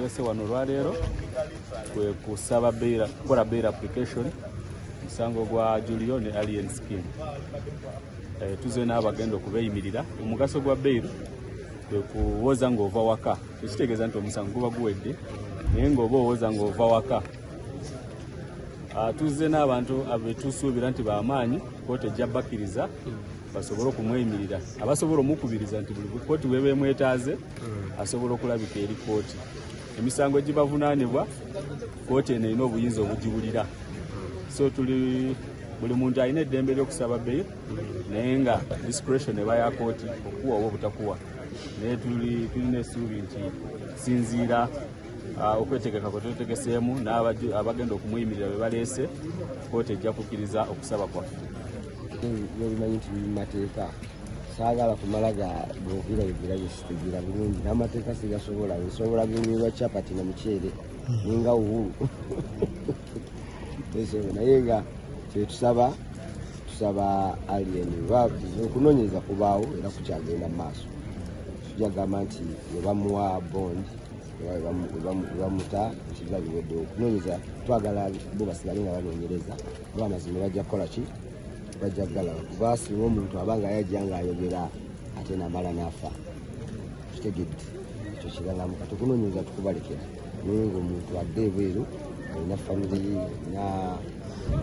Ekituleese wano olwaleero kwe kusaba bail, kukola bail application, musango gwa Julio ne Alien Skin. Tuze n'abagenda okubeeyimirira. Omugaso gwa bail kwe kuwoza ng'ova waka. Tekitegeeza nti omusango guba guwedde, naye ng'oba owoza ng'ova waka. Tuzze n'abantu abetusuubira nti bamaanyi, kooti ejja bakkiriza basobole okumweyimirira, abasobola omukubiriza nti buli kooti weba emwetaaze asobola okulabika eri kooti. Emisango egibavunaanibwa, kooti eno erina obuyinza obugiwulira. So tuli buli muntu alina eddembe ly'okusaba bail, naye nga discretion eba ya kooti okuwa oba obutakuwa. Naye tulina essuubi nti sinziira okwetegeka kwe twetegeseemu n'abagenda okumuyimirira be baleese, kooti ejja kukkiriza okusaba kwaffe. Yobimanyi nti biri mu mateeka, saagala kumala googera yogera byesitegeera bulungi n'amateeka sigasobola. Nsobola binyirwa chapati na muceere ninga Uhuru. Tesobola, naye nga kyetusaba, tusaba Alien okunoonyereza kubaawo era kukyagenda mu maaso. Tujja kugamba nti webamuwa bond, webamuta nti biba biwedde okunoonyereza. Twagala bo basigale nga banoonyereza, oba amazima bajja kukola ki, bajja kugalaba, kuba singa omuntu aba nga yajja ng'ayogera ate namala n'afa, kitegedde ekyo kiralamu. Kati okunoonyereza tukubalekera, naye nga omuntu adde ebweru alina famire ye,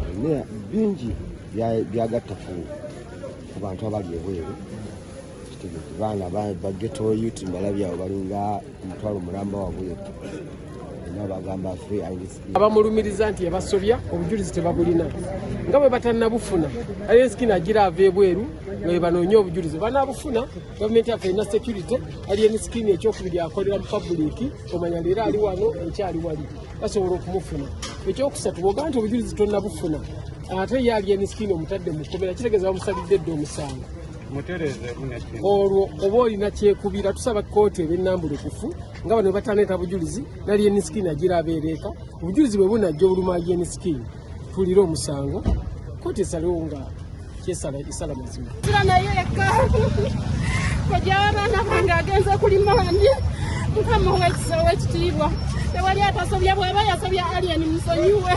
alina bingi byagatta ku bantu abali ebweru, kitegedde. Baana ba ghetto youth mbalabye awo, balinga 500,000 wabweru, era bagamba free. Abamulumiriza nti yabasobya, obujulizi tebabulina. Nga bwe batannabufuna, Alien Skin agira ava ebweru nga bwe banoonya obujulizi banabufuna. Gavumenti yaffe erina security. Alien Skin ekyokubiri akolera mu public, omanya leero ali wano, enkyali wali, basobola okumufuna. Ekyokusatu, bwogamba nti obujulizi tonnabufuna, ate ye Alien Skin omutadde mu kkomera, kitegeeza bamusalidde dda omusango. Olwo oba olina kyekubira. Tusaba kooti eb'ennambulukufu nga bano bataleeta bujulizi, n'Alien Skin agira abeereeka. Obujulizi bwe bunajja obuluma Alien Skin, tulire omusango, kooti esalewo nga kyesala esala mazima. Sira naye eka kojja w'abaana bange agenze kulimandi. Mukama ow'ekisa, ow'ekitiibwa, tewali atasobya. Bw'aba yasobya Alien, musonyiwe.